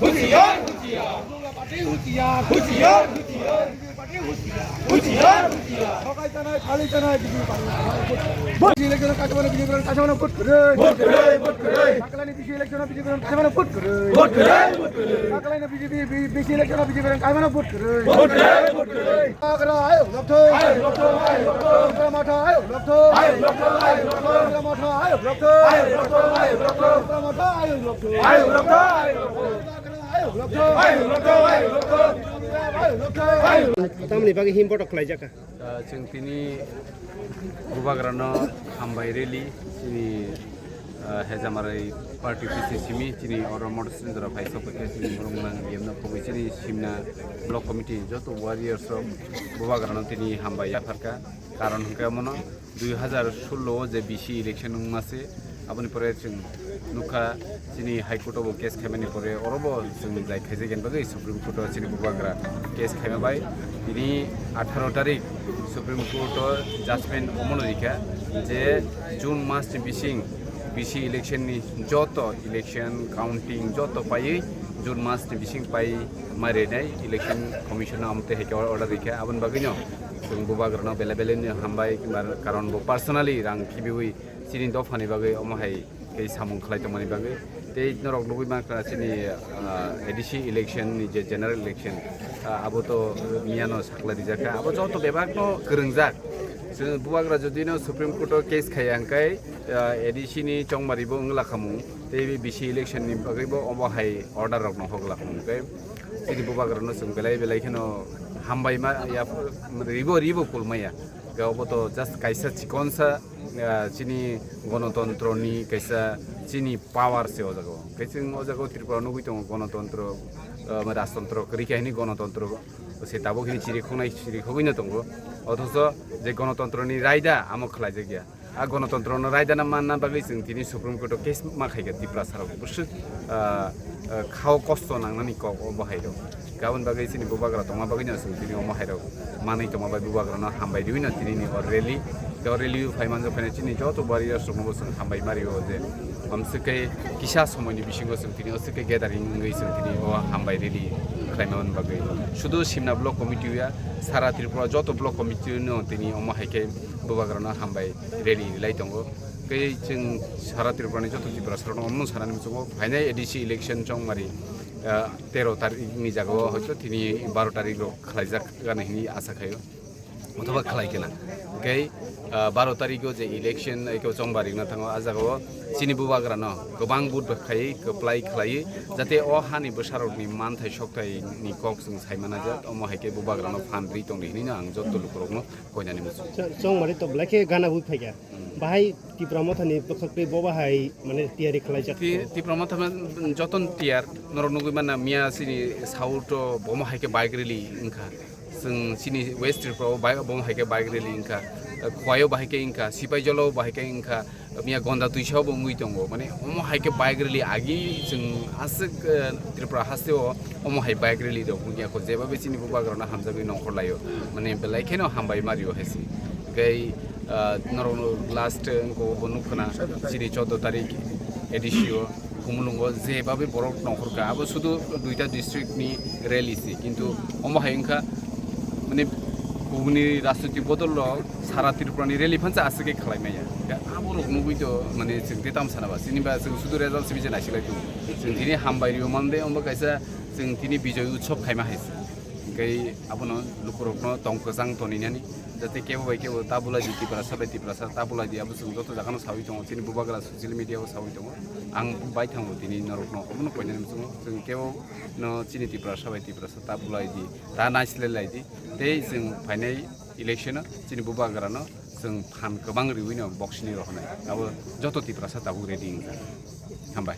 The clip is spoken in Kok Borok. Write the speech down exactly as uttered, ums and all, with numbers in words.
Husiar, husiar, husiar. Husiar, husiar. Thokai chanai, phali chanai, B J P party. Vote. Election kaisa mano B J P party, kaisa mano vote kwrwi. Vote kwrwi, vote kwrwi. Taklani B C election B J P party, kaisa mano vote kwrwi. Vote kwrwi, vote kwrwi. Taklani B J P, B C election B J P party, kaisa mano vote kwrwi. Vote kwrwi, vote kwrwi. Bubagra ayuk lobthwi. Ayuk lobthwi, ayuk lobthwi. Bubagra Motha ayuk lobthwi. Ayuk lobthwi, ayuk lobthwi. Bubagra Motha ayuk lobthwi. Ayuk lobthwi, ayuk lobthwi. Bubagra Motha ayuk lobthwi. Ayuk lobthwi, ayuk lobthwi. Tamni bagwi him botok khlaijak kha. Ah, chwng tini Bubagrano hambai rally chini, ah, Hejamarwi party office simi chini oro Motor Sindra phai sok khe chini borok nang yemno pogwi chini simna block committee joto warriors rok Bubagrano tini hambai yapharkha. Karon hwnkhe omono dui hazar sullo o je B C election wngma se, aboni pore chwng nukha chini High Court o bo case khaimani pore oro bo chwng jai khaijak yani bagwi Supreme Court o chini Bubagra case khaima bai tini atharo tarik Supreme Court o judgment omono rikha je June mas ni bising B C election ni joto election counting joto paiwi June mas ni bising pai ma rinai Election Commission o amtwi hai khe order rikha, aboni bagwino chwng Bubagrano belai belai no hambai, karon bo personally rang khibiwi chini dophani bagwi omo hai tei samung khlai tongmani bagwi. Tei norok nugwi mankha chini, ah, A D C election ni je general election, ah, abo to miyano sakla rijak kha, abo joto bebak no kwrwngjak. Chwng Bubagra jodi no Supreme Court o case khaiya hwnkhe, ah, A D C ni chongmari bo wngla khamung tei B C election ni bagwi bo obo hai order rok no hokla khamung tei chini Bubagra no chwng belai belai kheno hambai ma ya ribo ribo kulmaya. Obo to just kaisa chikonsa, ah, chini gonotontro ni kaisa chini power se o jaga o. Khe chwng o jaga o Tripura nugwi tongo gonotontro, ah, rajtontro kwrwi khe hini gonotontro se tabuk hini chirikhoknai chirikhogwi no tongo. Othocho je gonotontro ni raida amo khlaijak ya. A gonotontro no raida na manna bagwi chwng tini Supreme Court o case ma khaikha Tiprasa rok bwswk, ah, ah, khao kosto nangnani kok o bo hai rok. Aboni bagwi chini Bubagra tongma bagwi no chwng tini omo hai rok manwi tongma bai Bubagra no hambai riwi no tini ni o rally. Tei o rally o phai manjak phai chini joto warriors rok no bo chwng hambai ma rio je. Amswk khe kisa somoi ni bisingo chwng tini aswk khe gathering wngwi chwng tini o hambai rally khlaima bagwi. Sudu Simna block committee ya, sara Tripura joto block committee no tini omo hai khe Bubagra no hambai rally rilai tongo. Tei chwng sara Tripura ni joto Tiprasa rok no omo sanani muchungo phainai A D C election chongmari, ah, tero tarik ni jaga o hoito tini baro tarik rok khlaijak gana hini asa khaio. Othoba khlai kena. Hwnkhe, ah, baro tarik o je election eko chongmari wngna thango, a jaga o chini Bubagra no kwbang vote bai khai kwplai khlai jate o hani bwsa rok ni manthai sokthai ni kok chwng sai mana jak, omo hai khe Bubagra no phan ri tongdi hini no ang joto lukurok no koinani muchungo. Chongmari to belai khe gana bui phaikha. Bahai Tipra Mothani bwkhak twi bo bahai mane tiyari khlaijak. Ti-, Tipra Motha man joton tiyar norok nugwi manna miya chini South o bomo hai khe bike rally wngkha. Chwng chini West Tripura o bai-, bomo hai khe bike rally wngkha. Khowai o bahai khe wngkha, Sipaijalo bahai khe wngkha, miya Gonda Twisa o bo wngwi tongo. Mane omo hai khe bike rally agi chwng aswk, eh, Tripura haste o omo hai bike rally rok wngya kho, jeba bai chini Bubagra no hamjagwi nongkhor laio. Mane belai kheno hambai ma rio hai se. Tei, ah, norok no last wngkha bo nukha na chini choudo tarik A D C o Khumulwng o jeba bai borok nongkhor kha. Abo sudu duita district ni rally se, kintu omo hai wngkha mane kubuni rajniti bodol rok sara Tripura ni rally phansa aswk khe khlai maya. Abo rok nugwi to mane chwng tei tamo sana ba, chini ba chwng sudu result simi je naisik lai tongo. Chwng tini hambai rio mande, omo kaisa chwng tini Bijoy Utsav khaima hai se. Hwnkhe abono lukurokno tong kwchang toninani, jate kebo bai kebo ta bulai di, Tiprasa bai Tiprasa ta bulai di, abo chwng joto jagano saui tongo, chini Bubagra social media o saui tongo. Ang bai thango tini norokno, obono koinani muchungo, chwng kebo no chini Tiprasa bai Tiprasa ta bulai di, ta naislai lai di, tei chwng phainai election o chini Bubagra no chwng phan kwbang riwi no box ni rohornai, abo joto Tiprasa tabuk ready wngkha. Hambai.